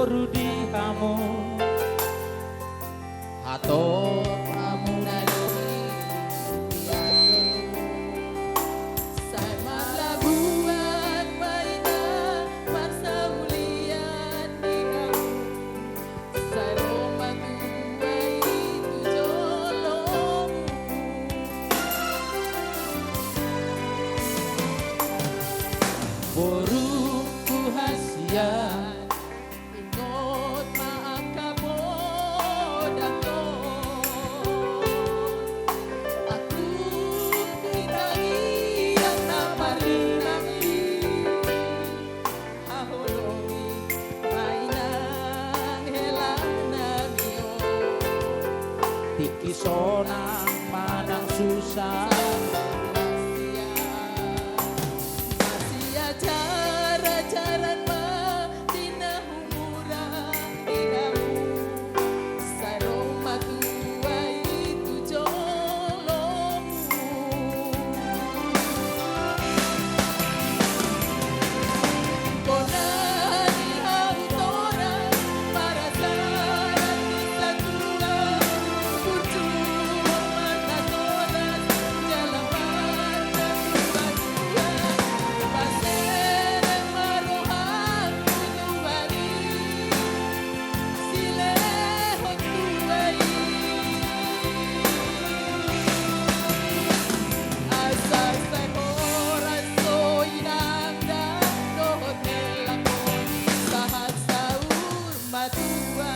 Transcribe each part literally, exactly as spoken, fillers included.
Rudi hamu. Hatop hamu na dong di andormu. Sai marlabuan ma inang marsaulian di hamu. Sai ro ma tuba i tu jolomu. Borungku hasian. Ingot ma angka poda on. Aku di tangiang na marinang i. Haholongi ma inang hela nami on. Tingki sonang manang susa. Marsea, marsea jarajaran ma di na humurang di hamu. Sai ro ma tuba i tu jolomu. Bona ni hau torang, marasarang ni satua, burju ma na toras, jala marna tuba-tuba, paserep ma rohangku tuba i. Silehon tuba i. Asa sai horas do inang dohot hela on, sahat saur matua.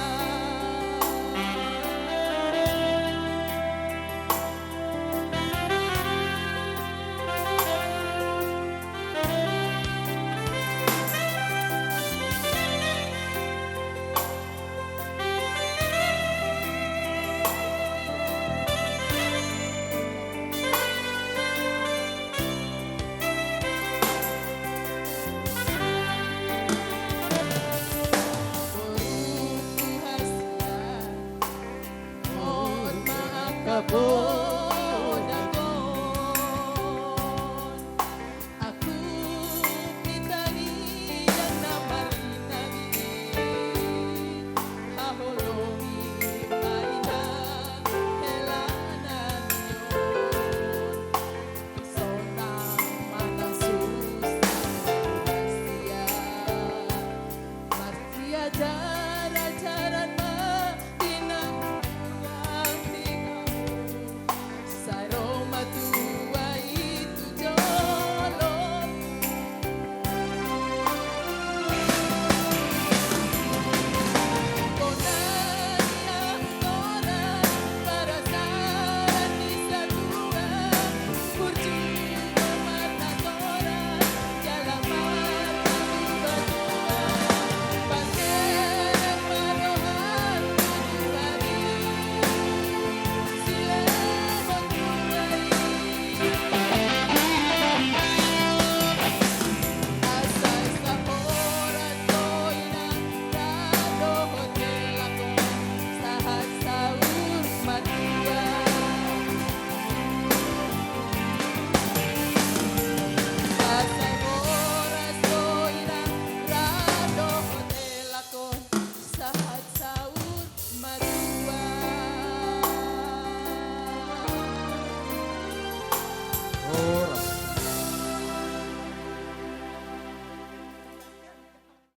Aku di tangiang na marinang i, haholongi ma inang hela nami on. Sonang manang susa, marsea, marsea jarajaran.